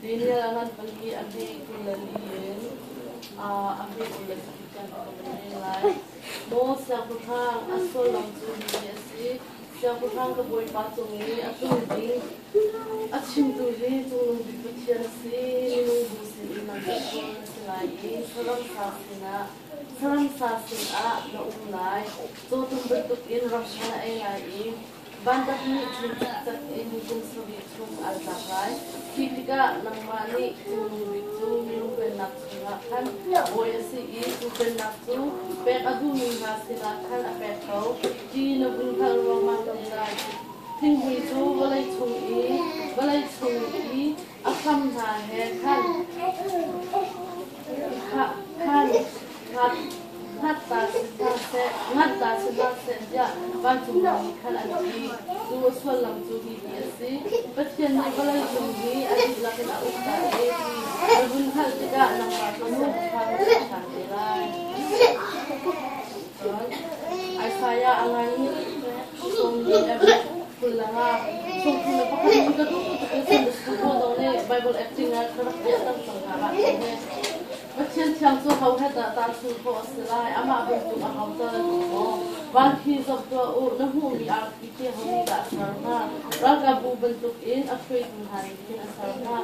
Daniel a ngan pali a hme 24 in a hme 24 tiang ka van rel lai. Maw siangpahrang, a sullam cu hihi a si. Siangpahrang ka bawipa cung i a tlung ding a chimtu hi Cungnung Bik Pathian a si. Minung bu sinin nang cu na si lai i saram sa sinah saram sa sinah na um lai. Cawtum bantukin ramsa na ei lai i Vandak nih thil cikcek in kum sarih chung an tlak lai. Khi tikah nangmah nih Cungnung Bik cu minung pennak chungah khan bawi a si i cu pennak cu pek a duhmi hna sinah khan a pek ko ti na vun hngalh ruangmang te lai. Thinghmui cu vawlei chung i vawlei chung i a hram hna he khan khan ngat ta si hna seh, ngat ta si hna seh tiah vancung mi khan an ti. Cu a sullam cu hihi a si. Pathian nih vawlei cung hi a dihlak in a uk hna i ti na vun hngalh tikah nangmah cu nu kha na si ṭhan te lai. Cun Isaiah a ngan sawmli 25 sawmthum le pakhat in ka duh tuk i Sunday school pawl zong nih Bible acting ah ka rak piahter cang hna mah hi. Pathian thiang cu ho he dah tahchunh khawh a si lai? Amah bantuk aho tal an um maw? Van khi zoh tuah u, na hmuhmi arfi khi ho nih dah a ser hna? Ralkapbu bantukin a hruaitu hna nih khin a ser hna.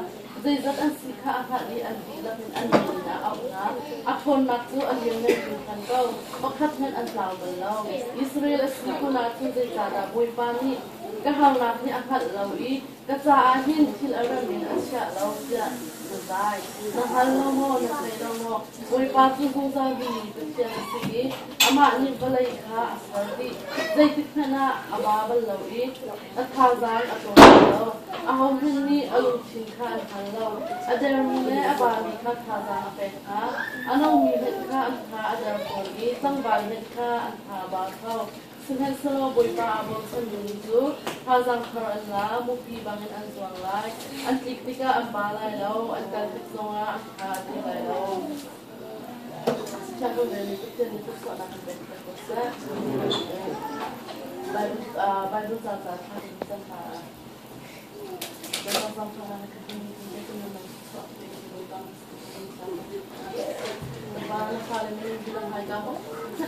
Zeizat an si kha a hngalh i an dihlak in an min in a auh hna. A ṭhawnnak cu a lianngan hringhran ko, pakhat hmanh an tlau bal lo. Israel a si kun ahcun zeicahdah Bawipa nih ka harnak hi a hngalh lo i Ka caah hin thil a rem in a chiah lo tiah na zai. Na hngal lo maw, na thei lo maw? Bawipa cu zungzal dingmi Pathian a si i amah nih vawlei kha a ser dih. Zeitik hmanh ah a ba bal lo i a thazaang a tlawm bal lo. Ahohmanh nih a lungthin kha an hngal lo. A dermi le a bami kha thazaang a pek hna. A nomi hmanh kha an tha a der fawn i tlangval hmanh kha an tha a ba kho. Sihmanhsehlaw Bawipa aa bochan dingmi cu thazaang thar an la, mupi bangin an zuang lai. An tlik tikah an ba lai lo, an kal tik zongah an tha a thi lai lo. Thiang vel nih Pathian nih tukforhnak kan pek ko seh. Bible Bible ca ca tha in can hna. Bawipa zangfahnak na ka ding ti te kan nan chuah te Bawipa Bawipa na fale min bilang hai ka ho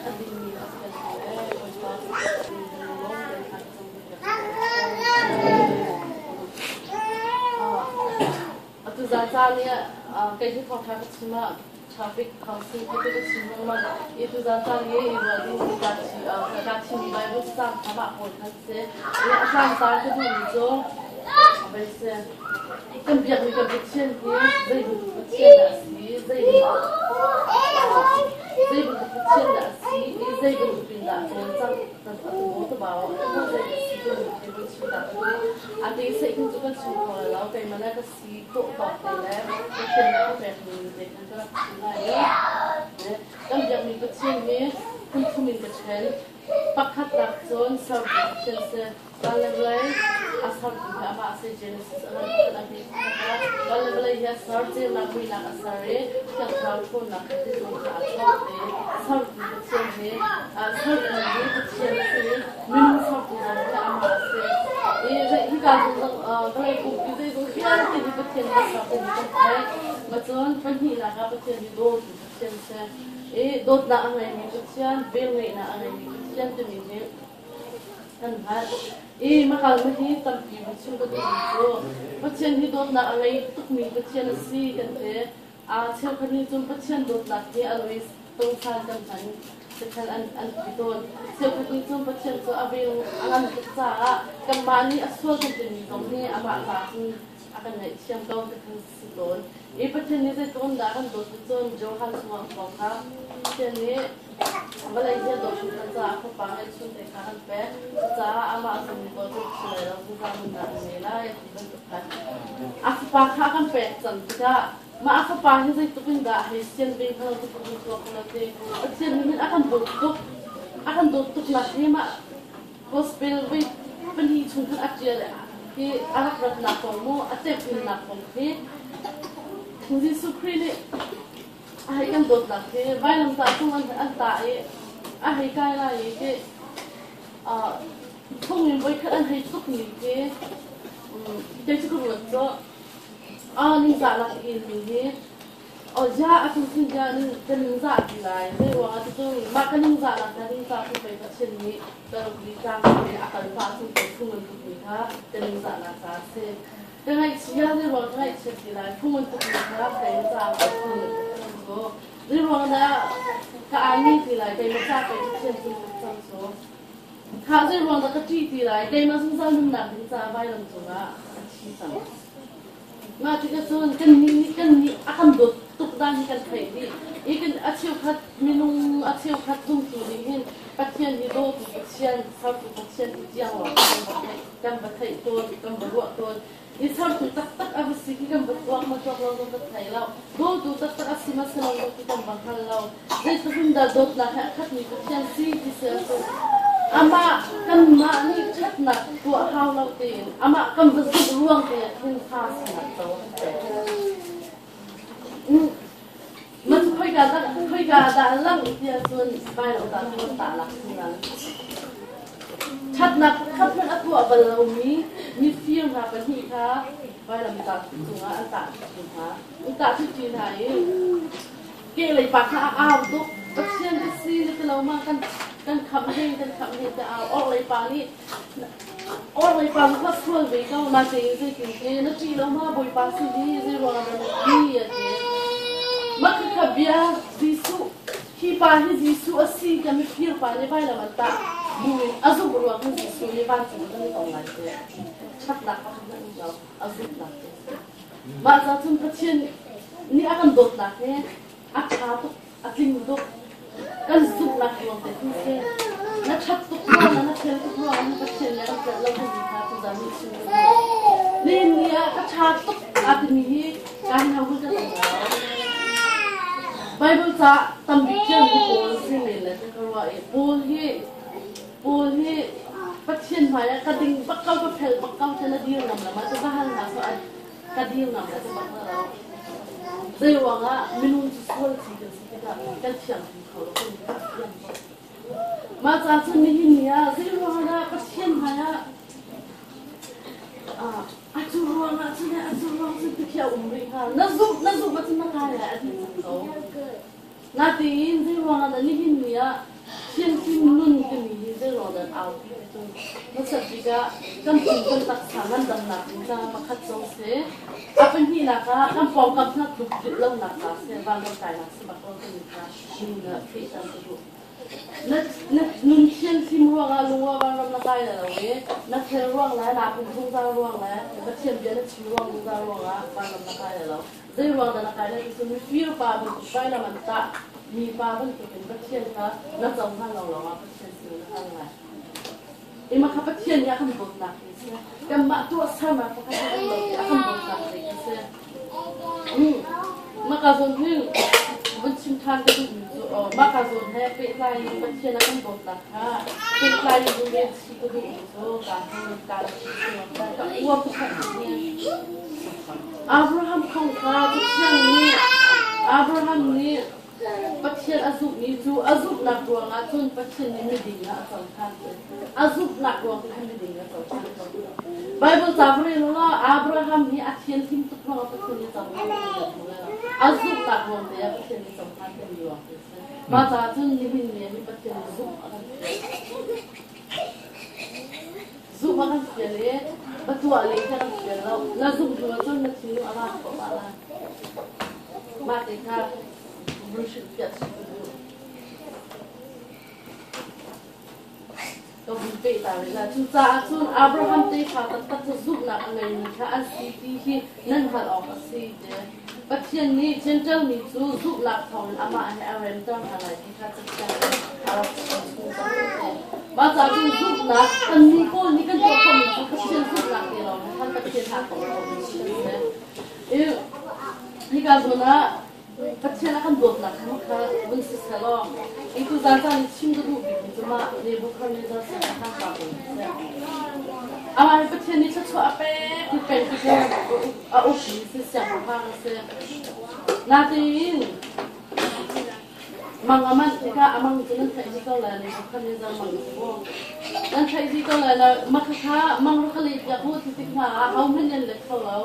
a dingmi a si kan le Bawipa Atu zan caan i kei hi thawngṭha ka chim ah traffic council kha ka chim lengmang i tu zan caan i i ruah ding ka chimmi Bible cang kha mah pawl khan si. I a tlangtar ka duhmi cu vei si. Kan biakmi kan Pathian hi zei bantuk Pathian dah a si, zei bantuk Pathian dah a si i zei bantuk in dah cawlcangh kan a tu tu bau a zei a si tu hi kan chim ta ka duh. A te sei kan cu kan chim kho lai lo keimah le ka si khawh tawk te le Pathian nih ka pek mi te khan ka rak chim lai i kan biakmi Pathian hi phun thum in ka ṭhen. Pakhatnak cun sertu Pathian si. Van le vawlei a sertu hi amah a si. Genesis a ngan a hme pakhat ah van le vawlei hi a ser, ceunak muihnak a ser i Thiang Thlarau ṭhawnnak kha tizung kha a chuak i sertu Pathian hi sertu hi Pathian a si i minung sertu zong hi amah a si. I hika zong vawlei pumpi zeizong vialte hi Pathian nih a ser timi kan theih. Macun pahnihnak ah Pathian hi dawtu Pathian a si. I dawtnak a ngeimi Pathian, velngeihnak a ngeimi Pathian timi hi kan hngalh. I makal ma hi tampi bu chung ka duhmi cu Pathian hi dawtnak a ngei tukmi Pathian a si kan ti. Cheukhat nih cun Pathian dawtnak hi a Louis tongsan kan hman tikhan an ti tawn. Cheukhat nih cun Pathian cu a vel a ngan tuk caah kanmah nih a sual kan timi zong nih amah caah cun a kan ngaihthiam ko ti khan si tawn. I Pathian nih zeitluk in dah kan dawt ti cun Johan chungah kong kha Pathian nih vawlei hi a dawt hringhran caah Fapa ngeihchun te kha kan pek. Cucaah amah a zummi pawl cu thi lai lo zungzal nunnak an ngei lai ti bantuk khan a Fapa kha a kan pek cang tikah mah a Fapa hi zeitluk in dah hei sian ve hnga lo ti ka hun tuak lo ti. Pathian nih hin a kan dawt tuk. A kan dawt tuknak hi mah Gospel voi pali chung khan a ṭial hi a rak ratnak kong mu a temhinnak kong hi Jesuh Khrih nih a hei kan dawtnak hi vailamtah cung an tah i a hei kai lai i ti phung in voikhat an hei tukmi khi kei cu ka ruat cu. Ningzah lak in mi hi ya atu sin ya ka ningzah ti lai. Zei ruangah ti cun mah ka ningzah nak ka ningzah cu pei Pathian nih ka rak tlang i a kan fah chung pei phung an tukmi kha ka ningzah nak ca a si. Ka ngaihchia zei ruang ka ngaihchiat ti lai phung an tukmi kha keimah caah pei phung an tuk cang cu. Zei ruang dah ka ani ti lai keimah ca pei Pathian phung tuk cang cu. Kha zei ruang dah ka ṭih ti lai keimah zungzal nunnak ding caah vailam cungah a thi cang. Mah tikah cun kannih nih kannih a kan dawt tuk dan hi kan theih dih. I kan a cheukhat minung a cheukhat zumtu nih hin Pathian hi dawtu Pathian, sertu Pathian ti tiang lawng kan va theih, kan va theih tawn, kan va ruah tawn. I sertu taktak a va si khi kan va tuak ma tuak lo zong kan thei lo. Dawtu taktak a si ma si lo zong khi kan va hngal lo. Zeitluk in dah dawtnak he a khatmi Pathian si ti si ahcun amah kanmah nih ṭhatnak tuah hau lo tein amah kan va zumh ruang te ah khin fa sinak co a kan pek. Man khoika dah khoika dah lang ti ahcun vailamtah tuan tah lak nan. Ṭhatnak pakhat hmanh a tuah bal lomi mifir hna pahnih kha vailamtah cungah an tah ṭi hna. An tah ṭi hna i Kehlei pa kha a au tuk. Pathian ka si na ti lo ma kan kan khamh hei kan khamh hei te au. Orhlei pa nih orhlei pa kha sual ve ko na tein zeitin te na ṭih lo ma Bawipa si hi zei ruang ah na ti a ti. Mah khakha bia Jesuh hi pa hi Jesuh a si ka mifir pa nih vailam an tah buin a zumh ruang hin Jesuh nih vancung kan i tong lai te. Ṭhatnak pakhat na um lo a zumhnak te. Mah ca cun Pathian nih a kan dawtnak hi a ṭha tuk, a tling tuk. Kan zumhnak ruang te khi si. Na ṭhat tuk ruang na fel tuk ruang in Pathian nih a kan celh lo timi kha tuzaan nih chim ka duh. Nihin ni ah ka ṭha tuk aa timi hi kaan hau kan um lo. Bible ca tambik thiam hi Paul si men le ka ruah i Paul hi Paul hi Pathian hmaiah ka ding bak ko, ka fel bak ko te na dir ngam lo ma cu va hal hna sawh ka dir ngam le cu bak na lo. Zei ruangah minung cu sual ci kan si tikah kan thiang kho lo kan kan thiang tuk. Mah ca cun nihin ni ah zei ruangah dah Pathian hmaiah a cu ruangah cun a cu ruang cun ti khi a um rih hnga. Na zumh na zumh ahcun na kai lai a ti cang ko. Natein zei ruangah dah nihin ni ah thianghlim nun timi hi zei ruang dah an aupi ti cu hmasat bik ah kan pum kan taksa ngandamnak ding caah pakhat zong si. A pahnihnak ah kan pawngkam hna tluk tlulh lonak ca si, vanram kainak si bak lo timi kha nun ah fehter ka duh. Na, na nun thianghlim ruangah lungua vanram na kai lo i na fel ruang le naa pum zungzal ruang le Pathian bia na chim ruang zungzal ruangah vanram na kai lo. Zei ruang dah na kai lai ti cu mifir pa bantuk vailam an tah mi pa bantukin Pathian kha na cohlan lo lawngah Pathian sin na kal lai. Ima kha Pathian nih a kan dawtnak hi si. Kanmah tuahsernak pakhat a um lo ti a kan dawtnak hi si. Maka zawn hin vun chim ṭhan ka duhmi cu maka zawn he pehtlai in Pathian a kan dawtnak kha pehtlai in vun rel chih ka duhmi cu ka hin ka ka uar pakhat hi. Abraham kong kha Pathian nih Abraham nih Pathian a zumhmi cu a zumhnak ruangah cun Pathian nih miding ah a cohlan. A zumhnak ruang khan miding a cohlan ko. Bible ca va rel law Abraham hi a thianhlim tuk ruangah Pathian nih cohlan a zumhnak ruang te ah Pathian nih cohlan timi ruang te si. Mah caah cun nihin ni ah Pathian nih zumh a kan Zumh a kan fial i va tuah lei kha kan fial lo. Na zumh hnu ahcun na thinlung a raang khawh mah lai. Mah te kha vun hrilhfiah chih ka duh. Ka vun peh ta rih lai. Cucaah cun Abraham tefa taktak cu zumhnak a ngeimi kha an si ti hi nan hngalh awk a si ti. Pathian nih Jentail mi cu zumhnak thawngin amah he a remter hna lai ti kha Cathiang nih a rak chim chung cang ti. Mah caah cun zumhnak kannih pawl nih kan tuah khawhmi cu Pathian zumhnak te lawng he khan Pathian he aa kom khomi kan si. I hika zawn ah Pathian a kan dawtnak khan kha vun si selaw, i tuzaan caan i chim ka duh bikmi cu mah Nebuchadnezzar siangpahrang pa kong hi a si. Amah hi Pathian nih thluachuah a pek i peng a ukmi si siangpahrang a si. Natein Mang a manh tikah a mang cu nan theih dih ko lai Nebuchadnezzar mang cu mu. Nan theih dih ko lai lo. Mah khakha mang rak ka leh piak u ti tik hna ah hohmanh nan let kho lo.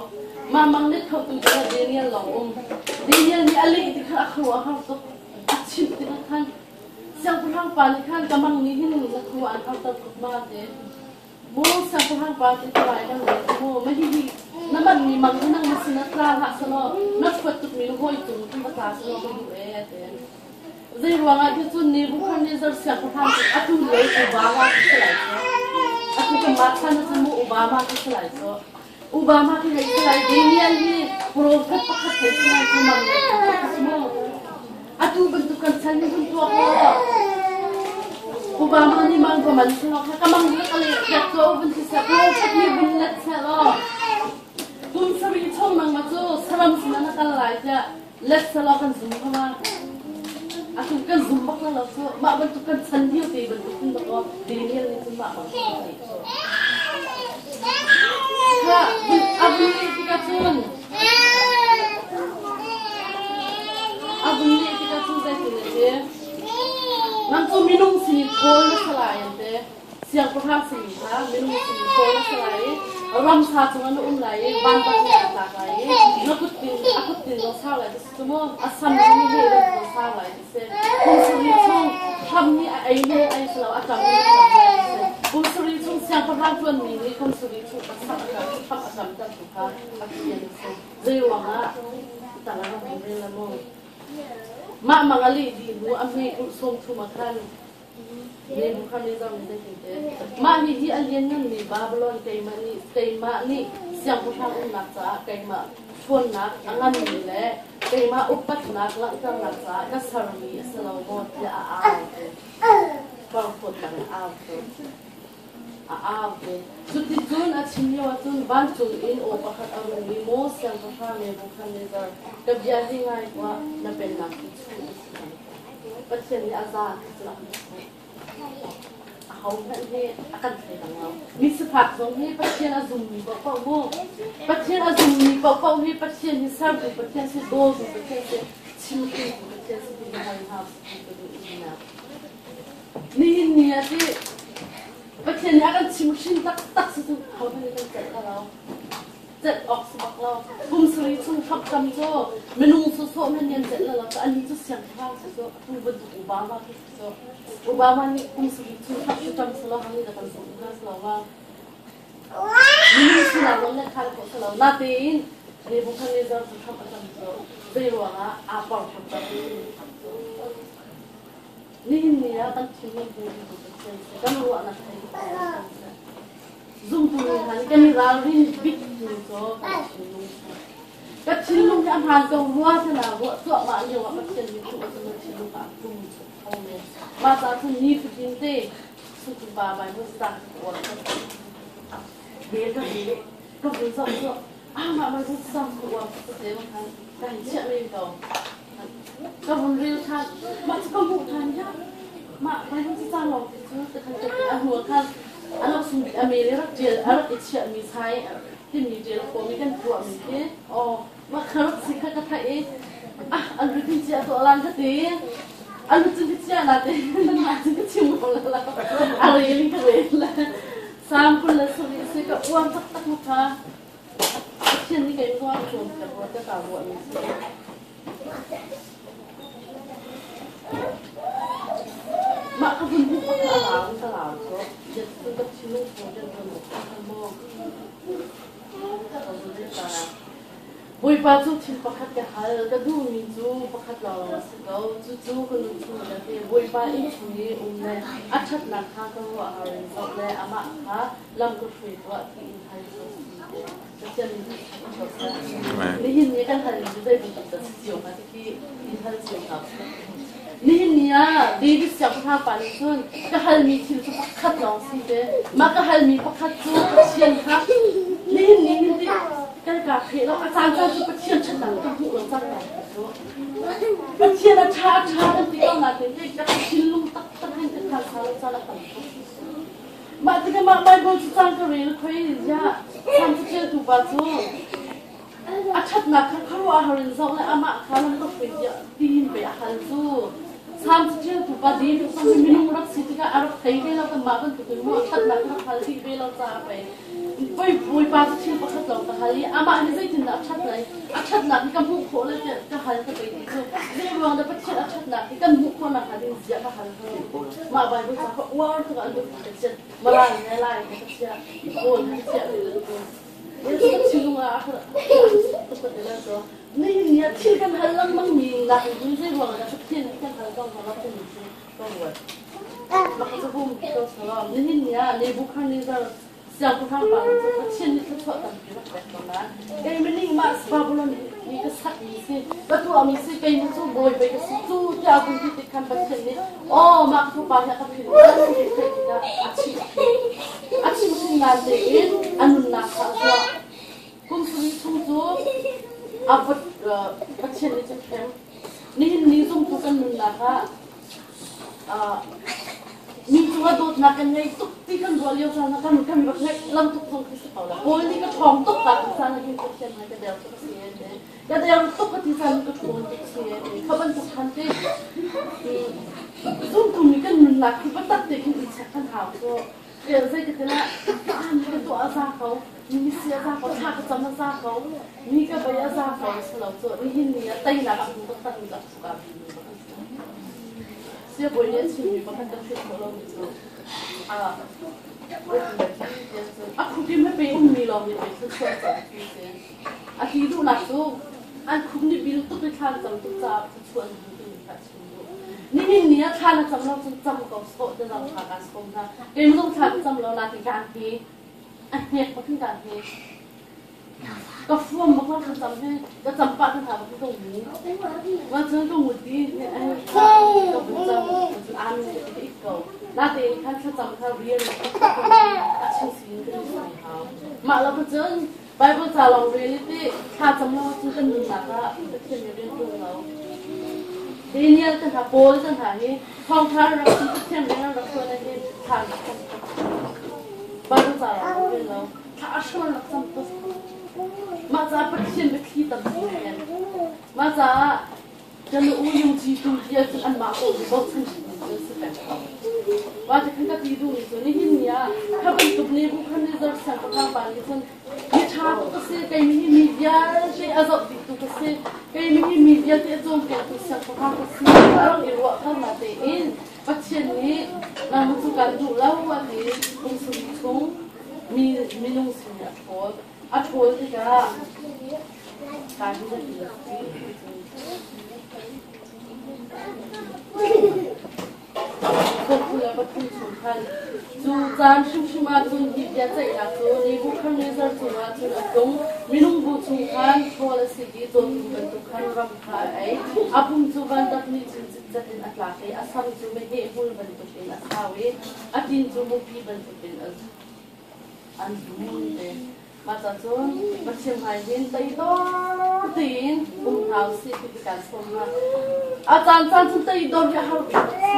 Mah mang let khotu cu Daniel lawng um. Daniel nih a leh ti khan a khuaruah a har tuk. A chimh tikah khan siangpahrang pa nih khan ka mang nih hin na khua an harter tuk ma ti. Mu siangpahrang pa cu ka lai kan rel mu. Ma hihi na manhmi mang hi nang na sin ah tla hlah selaw na huat tukmi na hawi cung khin va tla selaw ka duh ee a ti. Zei ruangah ti cun Nebuchadnezzar siangpahrang cu atu lio Obama khi si lai cu. Atu kanmah chan ah cun mu Obama khi si lai cu. Obama khi hei si lai Daniel hi prophet pakhat hei si lai cu mang le si mu. Atu bantuk kan chan hi hun tuak law Obama nih mang ka man selaw kha ka mang le ka le piak ko vun si seh prophet nih vun let seh law kum sarih chung nang ma cu saram sinah na kal lai tiah let selaw kan zum kha ma atu kan zum bak la lo cu mah bantuk kan chan lio te bantuk kun bak aw Daniel nih cun mah bang cu kha abun nih tikah cun A vun leh tikah cun zeitin a ti? Nang cu minung sinin ṭhawl na si lai an ti. Siangpahrang simi kha minung sinin ṭhawl na si lai i ramsa cungah na um lai i vantak nih an tlak lai i na kuttin a kuttin zong sau lai ti si cu mu a sam nih he zong sau lai ti si. Kum sarih chung hram nih a ei le ei si lo a ṭam nih a ṭam lai ti si. Kum sarih chung siangpahrang ṭuanmi nih kum sarih chung a sam a ṭam hram a ṭamtertu kha a Pathian a si. Zeiruangah tang a rak um rel la maw? Mah mang a leh dih hnu a hme kulh sawm thum ah khan Nebuchadnezzar nih zeitinte mah hi hi a liannganmi Babylon keimah nih keimah nih siangpahrang umnak caah keimah ṭhawnnak a nganmi le keimah upatnak langhternak caah ka sermi a si lo maw tiah a au. Porhlawtnak a au. A au ve. Cuticun a chim lio ahcun vancung in aw pakhat a rung i, Maw siangpahrang Nebuchadnezzar, ka bia hi ngai tuah, na pennak cu chuh na si cang. Pathian nih a za ti cu a kan chuh. Ahohmanh hi a kan thleidang lo. Mi sifak zong hi Pathian a zummi paohpaoh mu. Pathian a zummi paohpaoh hi Pathian hi sertu Pathian si, dawtu Pathian si, chimhringtu Pathian si ti hal hna usih ti ka duh i Nihin ni ah ti Pathian nih a kan chimhhrin taktak si cu hohmanh nih kan celh lo. Celh awk si bak lo. Kum sarih chung hramhram cu minung sawsawh men nih an celh lo cu anih cu siangpahrang si cu atu bantuk Obama khi si cu Obama nih kum sarih chung hramhram si lo hang nih kan zumh hna si lo ma. Minung sinak zong nih khan khawh si lo. Natein Nebuchadnezzar cu hram a tam cu zei ruangah aa porhlawt cu. Nihin ni ah kan thinlung hmutu Pathian si, kan ruahnak theitu Pathian si. Zumtu mi hna nih kan i ralrin bik mi cu kan thinlung si. Ka thinlung hi a hmaan ko rua sana ruah cuahmah lio ah Pathian nih cu cu na thinlung ah tum kho men. Mah caah cun nifatin te sutu pa Bible start ka uar ko. Bel ka bel ka vun zoh cu ah mah Bible start ka uar ko te ma khan ka hei chiah men ko. Ka vun rel ṭhan. Mah cu ka hmuh ṭhan ya. Mah Bible cu ca lawng te cu ka khan ka a hnu ah khan a lak sung bik a mel i rak ṭial a rak i chiahmi sai timi ṭial khawhmi kan tuahmi khi aw mah kha rak si kha ka theih i ah an rutin cia tuah lan ka ti an rutin ka cia la te nanmah cun ka chim ko la la a rel in ka rel la Salm 27 si ka uar taktak ma kha Pathian nih kei ruang cawn ka ruat ka ka ruahmi si. Mah ka vun hmuh ka a lau ka lau cu jet cu ka thinlung chung jet vun ka maw ka vun ta Bawipa cu thil pakhat ka hal ka duhmi cu pakhat lawnglawng a si ko cucu ka nun chung vialte Bawipa inn chung i um le a ṭhatnak kha ka ruah har in zoh le amah kha lam ka hruai tuah tiin hal cu a si Pathian nih nihin ni kan hal mi zei bantuk dah si cio hnga ti khi in hal cio hna nihin ni ah David siangpahrang pa nih cun ka halmi thil cu pakhat lawng si te mah ka halmi pakhat cu Pathian kha nihin ni hin ti kan ka pheh lo a caan caan cu Pathian ṭhatnak ka hmuh lo cang lai cu Pathian a ṭha a ṭha kan ti ko nain ka thinlung taktak hin ka than sa lo caan a tam tuk Mah tikah mah Baibal cu cang ka rel khoi ziah Salm caṭialtu pa cu a ṭhatnak kha khuaruahhar in zoh le amah kha lam ka hruai tiah tiin pei a hal cu. Salm caṭialtu pa David zong hi minung rak si tikah a rak thei ve lo, kanmah bantukin mu a ṭhatnak rak hal dih ve lo caah pei Bawipa cu thil pakhat lawng ka hal i amah hi zeitindah a ṭhat lai, a ṭhatnak hi ka hmuh khawh lai tiah ka hal ka pei ti cu zeiruang dah Pathian a ṭhatnak hi kan hmuh khawh nakhnga ding ziah ka hal hnga? Mah Baibal ca kha uar tuk ah an duh ka chiat, Malai he Lai he ka chiah, Kawl he ka chiah ve lo cu. Cu thinlung ah a ka ti lo cu. Nihin ni ah thil kan hal lengmang mi nak in zeiruang ah dah Pathian hi kan hal ko hnga lo timi cu ka ruat. Mah cu hum ko salam. Nihin ni ah Nebuchadnezzar siangpahrang pa cu Pathian nih thluachuah tampi rak pek ko nain keimah nih mah Babylon hi ka sakmi si, ka tuahmi si, keimah cu bawi pei ka si cu tiah a vun ti tik khan Pathian nih aw mah ka fapa hi a ka philh ti theih tikah a chimh a chimhhrin nain tein a nunnak kha a zuah. Kum sarih chung cu a Pathian nih cun hrem. Nihin ni zumtu kan nunnak ah mi cungah dawtnak kan ngei tuk ti kan ruah lio caan ah kan kan rak ngeih lam tuk zong khi si ko la. Kawl nih ka ṭhawng tuk ta ti caan ah hin Pathian he ka der tuk a si ka der tuk ka ti caan ka ṭhawn tuk si kha bantuk khan te zumtu mi kan nunnak hi biatak te khin i check kan hau cu. Zei ka ti lah, kaan ka tuah a za ko, mi si a za ko, thla ka cam a za ko, mi ka bei a za ko si lo cu nihin ni ah teinak a hmu taktak mi rak suka mi kan si. Siabawi nih a chimmi pakhat kan hrilh khawh lomi cu a khukim he pe ummi lawng nih pei thluachuah cang ti si. A ti duhnak cu an khup nih bil tuk i thla an cam tuk caah thluachuah an hmu timi kha a chim. Nihin ni ah thla na cam lo cun cam ko sawh ti zong thla kaa sawm hna. Keimah zong thla ka cam lo nain kaan hi a hnek bak in kaan hi. Ka fuam bak la ka cam hi ka cam pah ka hna bak ka ngu. Wa cun ka ngut i ka vun cam cun amen ka ik ko. Natein khan thlacam kha rian a chim sin kan i sai hau. Mah lo ka cun Bible ca lawng rel i ti thlacam lo cun kan nunnak ah Pathian nih rian ṭuan lo. Daniel te hna, Paul te hna hi thawngṭha an rak chim, Pathian rian an rak ṭuan ah hin thla an rak cam tuk. Bible ca lawng rel lo, thla a hram an rak cam tuk. Mah caah Pathian biathli tampi a en. Mah caah Kan u yung ci tu ti ahcun anmah ko hi bochan ding cu si peng ko. Wa ti khan ka ti duhmi cu nihin ni ah kha bantuk Nebuchadnezzar siangpahrang pa nih cun mi ṭha tuk ka si, kei mi hi mi vialte a zoh dihtu ka si, kei mi hi mi vialte a cawnpiaktu siangpahrang ka si a rak i ruah kho natein Pathian nih nangmah cu kan duh lo a ti kum sarih chung mi minung sin a ṭhawl. A ṭhawl tikah kaan hi Pathum chung khan cu caan hrimhrim ah cun hi bia ceihnak cu Nebuchadnezzar cungah cun a tlung. Minung bu chung khan ṭhawl a si i cawtum bantuk khan ram kha a ei. A pum cu vandap nih cun cikcek in a tlak i a sam cu meheh hmul bantukin a sau i a tin cu mupi bantukin an zul te. Mah ca cun Pathian hmai hin teidor tein um hna usih ti kan sawm hna. A caan caan cun teidor hi a har bik a si.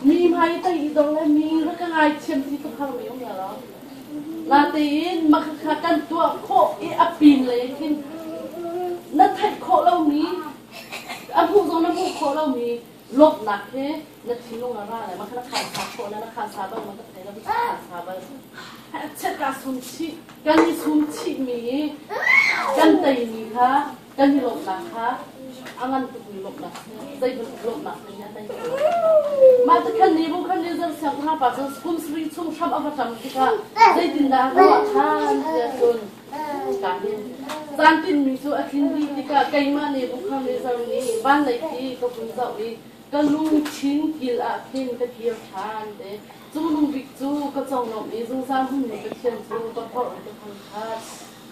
Mi hmai teidor le mi rak ka ngaithiam ti tuk har mi um lo. Natein mah kha kan tuah khawh i a pin lei khin na theih khawh lomi a hmuh zong na hmuh khawh lomi lawmhnak he na thinlung a ra le mah kha na khan sa khawh le na khan sa bal ma ka thei lo khan sa bal chet ka sum chih kan i sum chih mi kan tei mi kha kan i lawmhnak kha a ngan tuk mi lawmhnak zei bantuk lawmhnak nih a tei mah te khan ni bu khan ni zar siang hna pa cun kum sri chung hram a va ṭam tikah zeitindah a ruah ṭhan tiah cun Caan tinhmi cu a tlin dih tikah keimah Nebuchadnezzar nih van lei khi ka vun zoh i ka lungthin kil ah khin ka kir ṭhan te. Cungnung bik cu ka conglawmh i zungzal hmunmi Pathian cu ka forh i ka thangṭhat.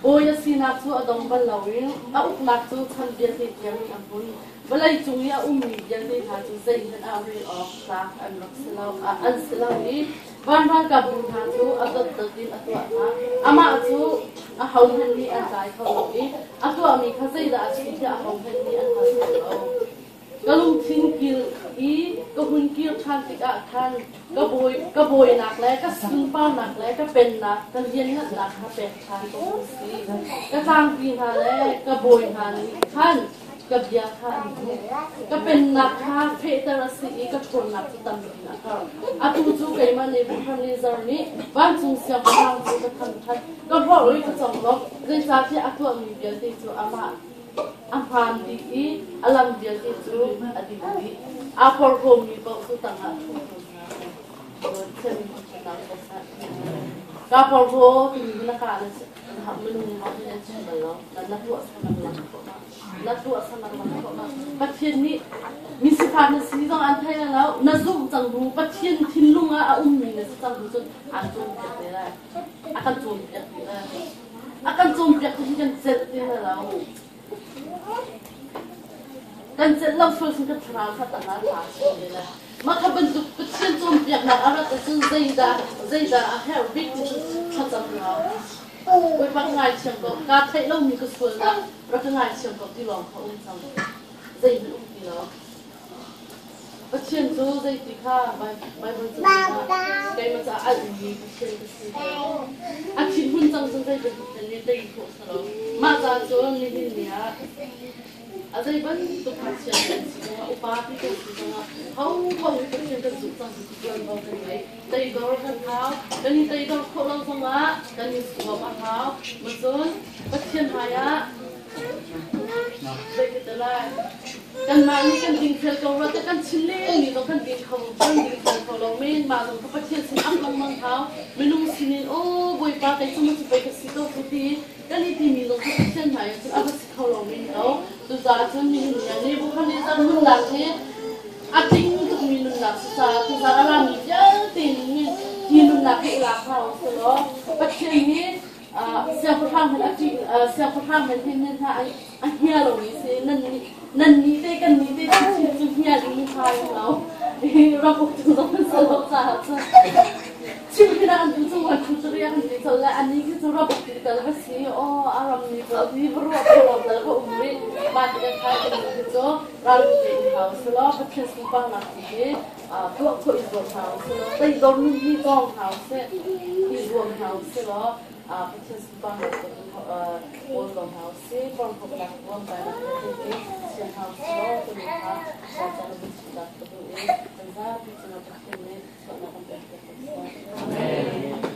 Bawi a sinak cu a dong bal lo i a uknak cu chan vialte tiang in a hmun. Vawleicung i a ummi vialte hna cu zeihmanh ah rel awk tlak an rak si lo, an si lo i Van ralkapbu hna cu a dotdot in a tuah hna. Amah cu ahohmanh nih an tlai kho lo i a tuahmi kha zeidah a si tiah ahohmanh nih an hngal kho lo. Ka lungthin kil i ka hun kir ṭhan tikah khan ka bawi ka bawinak le ka sunparnak le ka pennak ka lianngannak kha pek ṭhan ka hun si. Ka tlangpi hna le ka bawi hna nih khan. Ka bia kha an duh. Ka pennak kha fehter a si i ka ṭhawnnak cu tam in a karh. Atu cu keimah Nebuchadnezzar nih vancung siangpahrang cu ka thangṭhat, ka hlorh i ka conglawmh, zeicahtiah a tuahmi vialte cu amah a hmaan dih i a lam vialte cu a ding dih. Aa porhlawmi paoh cu tangah ṭhu ko hna. Kaa porhlaw timi hi na kaa na minung nih hin an chim bal lo. Na tuah salang khawh ma? Na tuah salang khawh ma? Pathian nih mi sifak na si zong an thei lo. Na zumh cang hnu Pathian thinlung ah a ummi na si cang hnu cun aan cawnpiak te lai. A kan cawnpiak te lai. A kan cawnpiak te hi kan celh te lai lo. Kan celh lo sual cun kan thlarau kha tang ah tla chin te lai. Mah kha bantuk Pathian cawnpiaknak a rat ahcun zeidah zeidah a herh bik ti cu thlacam hau. Bawipa ka ngaithiam ko, kaa theih lomi ka sualnak rak ka ngaithiam ko ti lawng kha um cang. Zeihmanh um ti lo. Pathian cu zeiti kha Baibal cu keimah caah alhmi Pathian ka si. A thinhun cang cun zei bantuk hmanh nih tei khawh si lo. Mah ca cun nihin ni ah a zei bantuk ngakchia kan si zongah upa ti kan si zongah ho paoh hi Pathian kan zumh cang cu tuanvo kan ngei. Teidor kan hau. Kan i teidor khawh lo zongah kan i zuam a hau. Macun Pathian hmai ah Kanmah nih kan dingfel ko rua teh kan chim lenmi zong kan ding kho kan dingfel kho lo men mah zong kha Pathian sin ap lengmang hau minung sinin aw Bawipa kei cu macu pei ka si ko cu ti kan i timi zong kha Pathian hmai ah cun a va si kho lo men ko cucaah cun nihin ni ah Nebuchadnezzar nunnak hi a tling tukmi nunnak si caah cucaah a rami vialte nih hi nunnak hi i lak hna u sih law Pathian nih siangpahrang hmanh a ṭih siangpahrang hmanh hin hna a hnia lomi si nan nih nan nih te kan nih te cu cu hnia ding mi hna lo ram uktu zong an si lo caah cun chim khi an tu cu wan thu cu riak an ti col le ani khi cu ram uktu tal va si aw a ram mi pawl hi va ruah kho lo tal va um rih mah ti kan khai kan khi cu ral te in hau si law Pathian sunparnak ti hi tuah khawh i zuam hna usih law teidor nun hi cawng hna usih i zuam hna usih law Pathian sunparnak kawl ko hna usih porhlawtnak ruamkainak vialte sian hna usih law kan kha ca na vun chimnak ka duh i kan zapi cungah Pathian nih chuahnak kan pek piak ko seh. Amen.